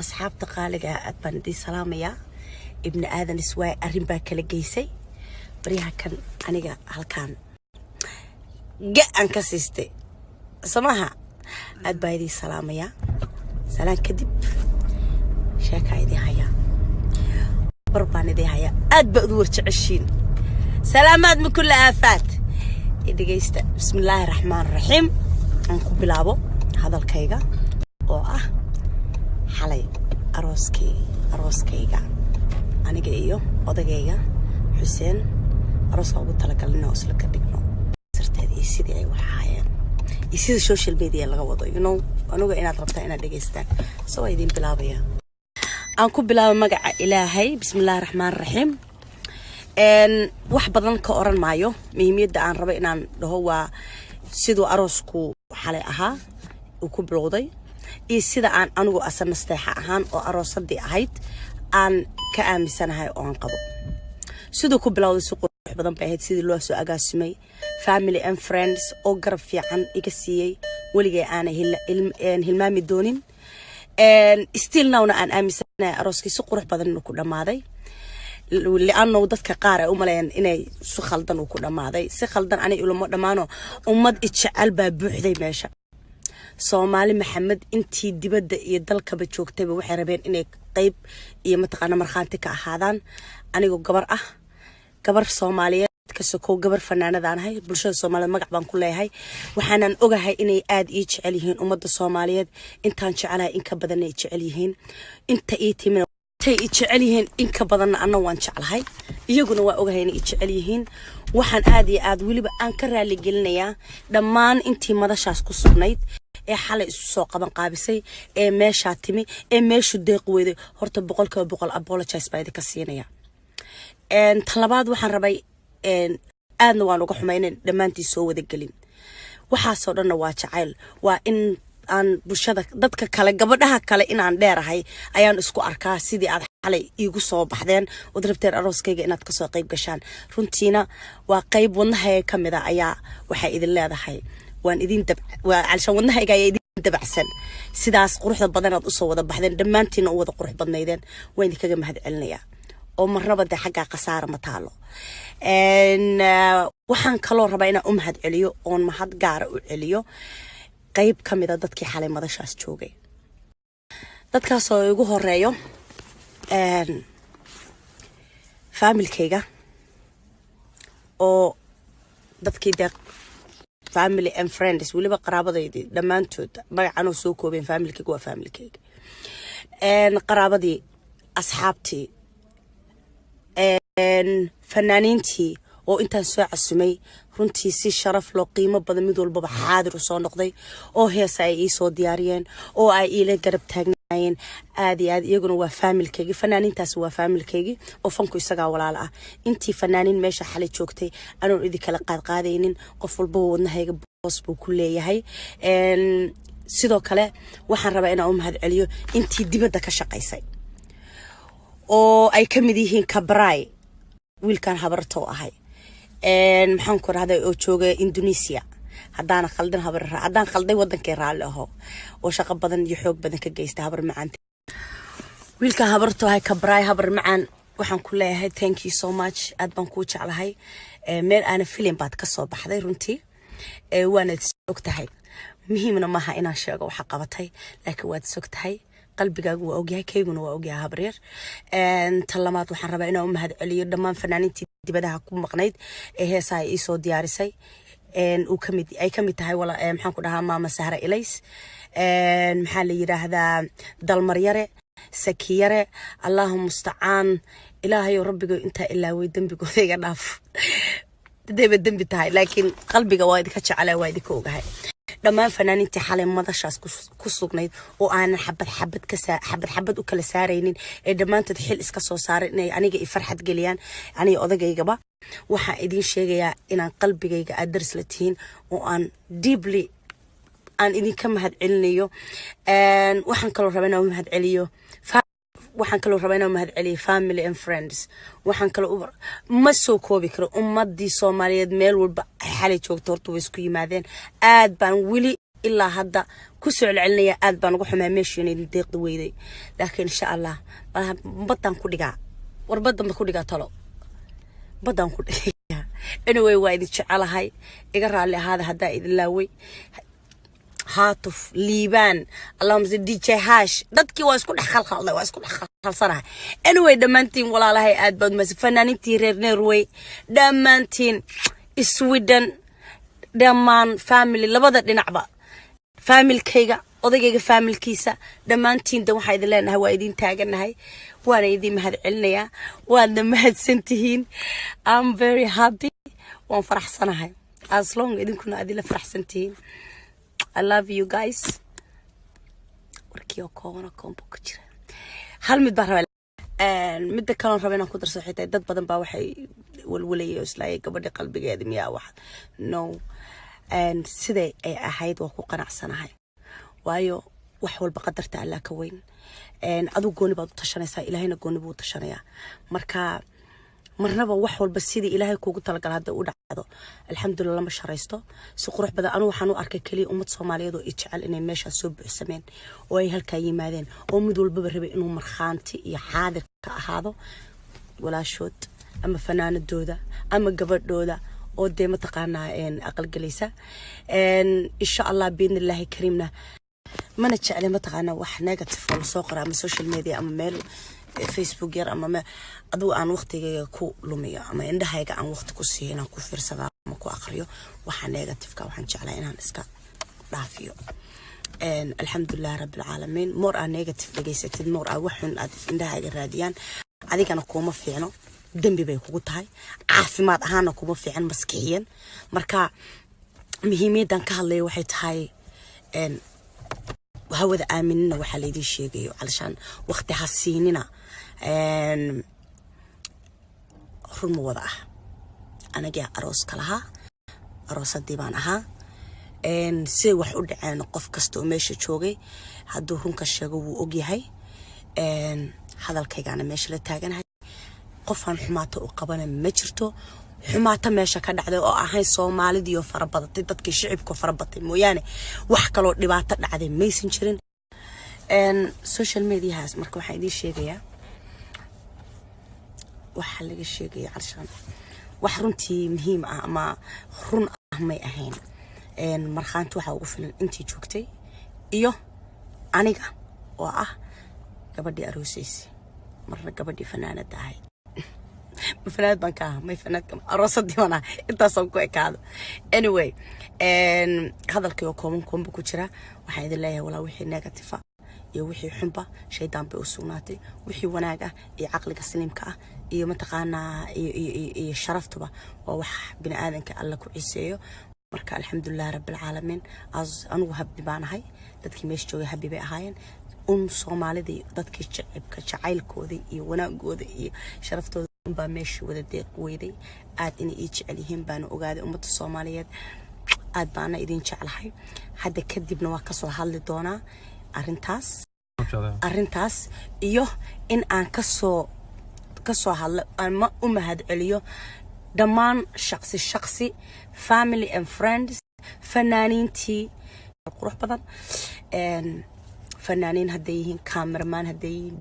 Asxaabta qaaliga ah, aad baan idiin salaamayaa. Ibni Aadan iswaay, arrin baa kala geysay baryaha kan. Aniga halkaan ga-an ka siistay samaha. Aad baa idiin salaamayaa. Salaan kadib, sheekaa idiin hayaa, bar baan idiin hayaa. Aad baa udu warjeceshiin. Salaamaad min kulli aafaat. Dhegeysta. Bismillaahi raxmaan raxiim. Aan ku bilaabo hadalkayga oo ah xalay arooskay, arooskayga, aniga iyo odagayga Xuseen, arooska ugu talagalina oo isla ka dhigno sirteed iyo sidii ay wax ahaayeen iyo sida social media laga wado. Anuga inaad rabtaa inaad dhegeystaan, so waa idiin bilaabaya. Aan ku bilaabo magaca Ilaahay. Bismillaahi raxmaan raxiim. Wax badan ka oran maayo. Muhiimiyadda aan rabo inaan dhaho waa siduu aroosku xalay ahaa, uu ku bilowday, iyo sida aan anigu asa nasteexa ahaan oo aroosadii ahayd aan ka aaminsanahay oo aan qabo. Siduu ku bilowday si qurux badan bay ahayd, sidii loo soo agaasimay, family and friends oo garab fiican iga siiyey, weligay aanay hilmaami doonin. Still nowna aan aaminsanahay arooskii si qurux badan inuu ku dhammaaday, li'anno dadka qaar ay u maleeyaan inay si khaldan uu ku dhammaaday. Si khaldan ani ilama dhammaano. Ummad ijecel baa buuxday meesha. Soomaali Maxamed intii dibadda iyo dalkaba joogtayba waxay rabeen inay qeyb iyo mataqaana markhaanti ka ahaadaan. Anigoo gabar ah, gabar Soomaaliyeed ka sokow, gabar fanaanadaan ahay, bulshada Soomaaliyeed magac baan ku leeyahay. Waxaanan ogahay inay aada ii jecel yihiin ummadda Soomaaliyeed. Intaan jecelahay in ka badan ay jecel yihiin. Inta ii timina intay i jecel yihiin in ka badanna anna waan jeclahay, iyaguna waa ogahay inay i jecel yihiin. Waxaan aad iyo aad weliba aan ka raaligelinayaa dhammaan intii madashaas ku sugnayd ee xalay isu soo qaban qaabisay, ee meeshaa timi, ee meeshu deeq weyday. Horta 100% apologize baa idinka siinaya. Tan labaad, waxaan rabay, aadna waan uga xumay inan dhammaantii soo wada gelin. Waxaasoo dhanna waa jacayl, waa in aan bulshada, dadka kale, gabadhaha kale inaan dheerahay ayaan isku arkaa. Sidii aad xalay iigu soo baxdeen ood rabteen arooskayga inaad kasoo qayb gashaan, runtiina waa qayb wadnahayga ka mid a ayaa waxay idin leedahay waan idin dab waa calshaan wadnahayga ayaa idin dabacsan. Sidaas quruxda badanaad usoo wada baxdeen, dhammaantiina u wada qurux badnaydeen, waan idinkaga mahad celinayaa oo marnaba dee xaggaa khasaara ma taalo. Waxaan kaloo rabaa inaan u mahad celiyo oon mahad gaara u celiyo qayb ka mida dadkii xalay madashaas joogay, dadkaasoo igu horeeyo familykayga oo dadkii dee family and friends, weliba qaraabadaydii dhammaantood. Magacanoo soo koobeen, familykayga waa familykayga, qaraabadii, asxaabtii, fanaaniintii oo intaan soo casumay runtii si sharaf loo qiimo badan mid walbaba xaadir u soo noqday, oo heesa ay iisoo diyaariyeen oo ay iila garab taagnaayeen. Aad iyo aad iyaguna waa familykaygi. Fanaaniintaasi waa familykaygi oo fanku isagaa walaalo ah. Intii fanaaniin meesha xalay joogtay, anoon idinkala qaadqaadaynin, qof walbaba wadnahayga boos buu ku leeyahay. Sidoo kale waxaan rabaa inaan u mahad celiyo intii dibadda ka shaqaysay oo ay ka mid yihiin Kabray, wiilkan habartoo ahay, maxaan ku rahday, oo jooga Indonesia. Haddaana khaldin habar, haddaan khalday wadankay raalli aho, oo shaqo badan iyo xoog badan ka geysta habar macaan. Wiilkan habartoo ahay, Kabray, habar macaan, waxaan ku leeyahay thank you so much. Aad baan kuu jeclahay. Meel aana filim baad ka soo baxday runtii, waanaad og tahay. Muhiimna maaha inaan sheego waxa qabatay, laakiin waad sog tahay, qalbigaagu waa ogyahay, kayguna waa ogyahay, habreer. Tan labaad, waxaan rabaa inaan u mahad celiyo dhammaan fanaaniintii dibadaha ku maqnayd ee heesaha iisoo diyaarisay, uu kamid ay kamid tahay wala maxaan ku dhahaa, Maama Sahra Ilays, maxaa la yidhaahdaa, Dalmaryare, Sakiyare, Allahu mustacaan. Ilaahayow rabbigo intaa ilaaway dembigooda iga dhaaf, hadayba dembi tahay, laakiin qalbiga waa idinka jecela, waa idinka ogahay. Dhammaan fanaaniintii xalay madashaas ku sugnayd oo aanan xabad xabad ka xabad xabad u kala saaraynin, ee dhammaantood xil iska soo saaray inay aniga i farxad geliyaan, aniga odagaygaba, waxaan idiin sheegayaa inaan qalbigayga aad daris la tihiin oo aan deeply aan idinka mahad celinayo. Waxaan kaloo rabaa inaan u mahad celiyo, waxaan kaloo rabaa inaan mahad celiyo family and friends. Waxaan kaloo, ma soo koobi karo, ummadii Soomaaliyeed meel walba xalay joogto horta way isku yimaadeen. Aad baan weli Ilaa hadda ku soo celcelinaya, aad baan uga xumaa meeshu inay idin deeqdi weyday, laakiin insha Allah malaha baddaan ku dhigaa. War baddan ba ku dhigaa, talo baddaan ku dhigaa. Anyway, waa idin jecelahay. Iga raalli ahaada haddaa idin laaway. Haatuf, Liibaan, allahuma salli, DJ Hash, dadkii waa isku dhex khalkhalday, waa isku dhex khalkhalsanahay. Anyway, dhammaantiin walaalahay aad baad umahadsan. Fanaaniintii reer Norway dhammaantiin, Sweden dhammaan, family labada dhinacba, faamilkayga, odaygayga faamilkiisa, dhammaantiin dan waxaa idin leenahay waa idin taaganahay, waana idin mahad celinayaa, waadna mahadsan tihiin. I'm very happy, waan faraxsanahay as long idinkuna aad ila faraxsan tihiin. I love you guys. Warkii oo kooban oo koombo ku jira. Hal mid baan rabaa, midda kaloon raba inaan ku darso xitaa, dad badan baa waxay walwalayay oo islaayay gabadha qalbigeeda miyaa wax. No, siday ay ahayd waa ku qanacsanahay, waayo wax walba qadarta Allah ka weyn. Adigu gooni baad u tashanaysaa, Ilaahayna gooni buu u tashanayaa. Marka marnaba wax walba sidii Ilaahay kuugu talagala hadda u dhacdo, alxamdulillah, lama sharaysto. Si qurux badan anigu waxaan u arkay keliya ummad Soomaaliyeed oo i jecel inay meeshaas soo buuxsameen oo ay halkaa yimaadeen, oo mid walbaba rabay inuu markhaanti iyo xaadir ka ahaado walaashood ama fanaanadooda ama gabadhooda oo dee mataqaanaa aqalgelaysa, insha Allah biidni Illaahi kariimna. Mana jecle mataqaanaa wax negative oo lasoo qora ama social media ama meel Facebook yar ama adigu aan waqtigayga ku lumiyo ama indhahayga aan waqti ku siiyo inaan ku fiirsada ama ku aqriyo waxa negativeka. Waxaan jeclaa inaan iska dhaafiyo. Alxamdulilah rabbilcaalamiin. More aa negative dhegaysatid, more aa wax xun aad indhahayga raadiyaan, adigana kuuma fiicno, dembi bay kugu tahay, caafimaad ahaana kuma fiican maskixiyan. Marka muhiimiyaddan ka hadlaya waxay tahay hawada aaminina waxaa laydin sheegayo, calashaan waqti ha siinina. Run ma wada ah. Anagaa arooska lahaa, aroosadii baan ahaa. Siday wax u dhaceen, qof kasta oo meesha joogay hadduu runka sheego wuu ogyahay. Hadalkaygaana meesha la taaganahay, qofaan xumaato u qabana ma jirto. Xumaato meesha ka dhacday oo ahayn Soomaalidiioo farabadatay, dadkii shicibka farabatay mooyaane, wax kaloo dhibaato dhacday maysan jirin. Social mediahaas marka waxaan idiin sheegayaa, waxaa laga sheegaya carshaan wax runtii muhiim ah ama run ah may ahayn. Markhaanti waxaa ugu filan intii joogtay iyo aniga oo ah gabadhii aroosaysay, marna gabadhii fanaanada ahayd. Ma fanaanad baan ka aha? May, fanaanadka aroosadii baan aha. Intaasaan ku ekaado. Anyway, hadalkii oo kooban koonba ku jira, waxaan idin leeyahay walaa wixii negative ah iyo wixii xunba shaydaan bay u sugnaatay. Wixii wanaag ah iyo caqliga saliimka ah iyo mataqaanaa iyo sharaftuba waa wax bini aadanka Alla ku ciseeyo. Marka alxamdulilah rabbilcaalamiin, anigu happy baan ahay. Dadkii meesha joogay happy bay ahaayeen. Un Soomaalida iyo dadkii jecibka jacaylkooda iyo wanaagooda iyo sharaftooda unbaa meeshii wada deeq weyday. Aad inay ii jecel yihiin baana ogaaday ummadda Soomaaliyeed. Aad baana idin jeclahay. Hadda kadibna waa kasoo hadli doonaa arrintaas iyo in aan kasoo hadlo ama u mahad celiyo dhammaan shaqsi shaqsi, family and friends, fanaaniintii qurux badan, fanaaniin hadday yihiin, cameraman hadday yihiin.